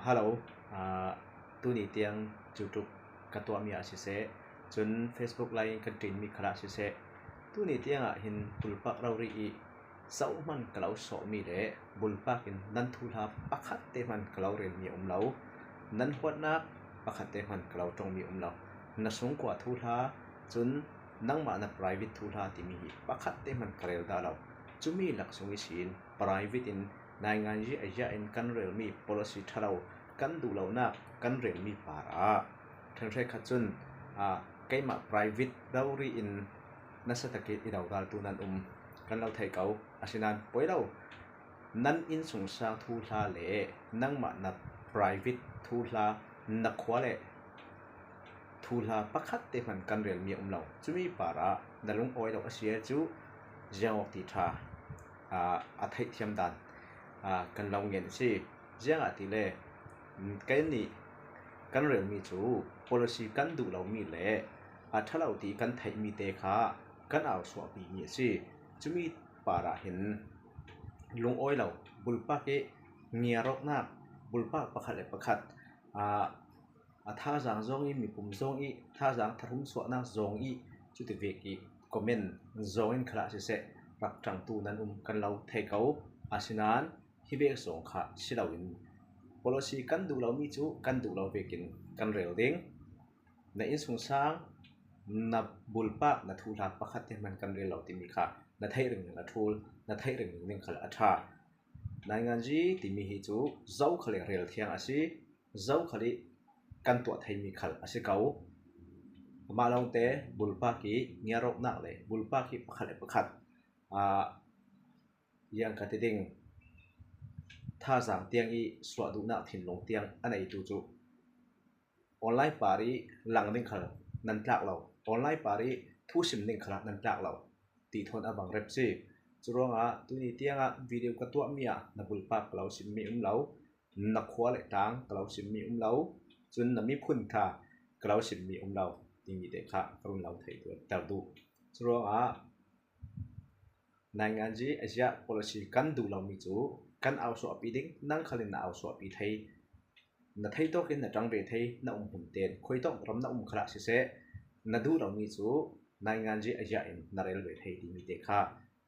Hello, ອາ ຕູນີຕຽງ YouTube ກະຕົວະມີອາຊິເຊ ຈຸນ Facebook Live ກັນຕີນມີຄະລະຊິເຊ ຕູນີຕຽງອະ ເຫັນບຸນປາກເລົ່າຣີອີ ເຊົາມັນກະເລົາເຊາະມີແລະ ບຸນປາກກິນ ນັນທູລາປະຄັດເຕມັນກະເລົາເຣນມີອຸມເລົາ ນັນຫວດນາກປະຄັດເຕມັນກະເລົາຕົງມີອຸມເລົາ ນະສົງກວາທູລາ ຈຸນ ນັງມະນະ private ທູລາ ຕິມີ ປະຄັດເຕມັນກະເຣນດາເລົາ ຈຸມີລັກສົງອີຊິນ private ອິນ ນາຍງານຈີອາຢາອິນ ກັນເຣນມີ policy ທະເລົາ ກັນດູເລົານາກ ກັນເຣນມີປາຣາ ທັງເທຄັດຈຸນ ອາ ໄກມະ private ເລົາຣີອິນ ນະສະຕະເກດອີເລົາດາລຕູນັນອຸມ ກັນເລົາໄທເກົາ ອາຊິນານ ປອຍເລົາ ນັນອິນສົງຊາງທູລາແລ ນັງມະນະ private ທູລາ ນະຄວາແລ ທູລາ ປະຄັດເຕມັນກັນເຣນມີອຸມເລົາ ຈຸມີປາຣາ ນະລຸງອອຍເລົາອາເຊຍຈຸ ຢາງອອກຕີທາ ອາ ອາໄທທຽມດານ ອາ ກັນເລົາເງິນຊີ ຢາງອາຕິແລ ໄກນີ້ ກັນເຣນມີຈຸ policy ກັນດູເລົາມີແລ ອາທະເລົາຕີກັນໄທມີເຕຄາ ກັນອາວສວະປີມີຊີ ຈຸມີປາຣາເຫັນ ລຸງອອຍເລົາ ບຸນປາກເອ ເງຍຣອກນາກ ບຸນປາກປະຄັດແລປະຄັດ ອາ ອາທາຈາງຈອງອີ ມີກຸມຈອງອີ ທາຈາງທະທຸມສວະນາກຈອງອີ ຈຸຕິເວກອີ ຄອມເມັນ ຈອງອິນຄະລະຊິເຊ ລັກທັງຕູນັນອຸມ ກັນເລົາໄທເກົາ ອາຊິນານ ຮິເບກສອງຂະ ຊິເລົາອິນ policy ກັນດູເລົາມີຈຸ ກັນດູເລົາເວກິນ ກັນເຣວເດັງ ນະອິນສຸງຊາງ ນະບຸນປາກ ນະທູລາ ປະຄັດເຕມັນກັນເຣວເລົາຕິມີຄະ ນະໄທເຣັງໜຶ່ງ ນະທູລ ນະໄທເຣັງໜຶ່ງ ໜຶ່ງຄະລະອາທາ ນາຍງານຈີ ຕິມີຮີຈຸ ເຈົ້າຄະເລເຣວທຽງອາຊີ ເຈົ້າຄະເລ ກັນຕົວະໄທມີຄະລະອາຊີເກົາ ມາລອງແຕ ບຸນປາກກີ ເງຍຣອກນາກເລ ບຸນປາກກີ ປະຄັດເລ ປະຄັດ ອາ ຢາງກະຕິເດັງ ທາຈາງຕຽງອີ ສວະດຸນະ ທິນລົງຕຽງ ອາໄນຕູຈຸ ອອນລາຍປາຣີ ລັງໜຶ່ງຄະລະ ນັນຕາກເລົາ ອອນລາຍປາຣີ ທູຊິມໜຶ່ງຄະລະ ນັນຕາກເລົາ ຕີທົນອະບັງເລັບຊີ ຈຸລວງອາ ຕູນີຕຽງອາ ວິດີໂອກະຕົວະເມຍ ນະບຸນປາກກະເລົາຊິມມີອຸມເລົາ ນະຄົວເລຕາງກະເລົາຊິມມີອຸມເລົາ ຈຸນນະມີພຸນທາ ກະເລົາຊິມມີອຸມເລົາ ຕິມີເຕຄະ ກະລຸນເລົາໄທຕົວະ ຕາດູ ຈຸລວງອາ ນາຍງານຈີ ອາຊຽ ໂປລະຊີ ກັນດູເລົາມີຈູ ກັນອາວສວະປີດິງ ນັງຄະລິນນາອາວສວະປີໄທ ນະໄທໂຕກິນ ນະຕັງເວໄທ ນະອຸມຫຸນເຕນ ຄົຍຕ້ອງຣຳ ນະອຸມຄະລະຊິເຊ ນະດູເລົາມີຈູ ນາຍງານຈີ ອາຊຽ ນະເຣລເວໄທ ຕິມີເຕຄະ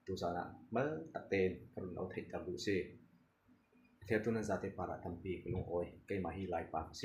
ຕູຊານະ ມະຕັກເຕນ ກະລຸນເລົາໄທຕາລູເຊ ເທວຕຸນນະຈາເຕປາລະ ທຳປີ ກະລຸງໂອຍ ໄກມາຮີລາຍປາກເຊ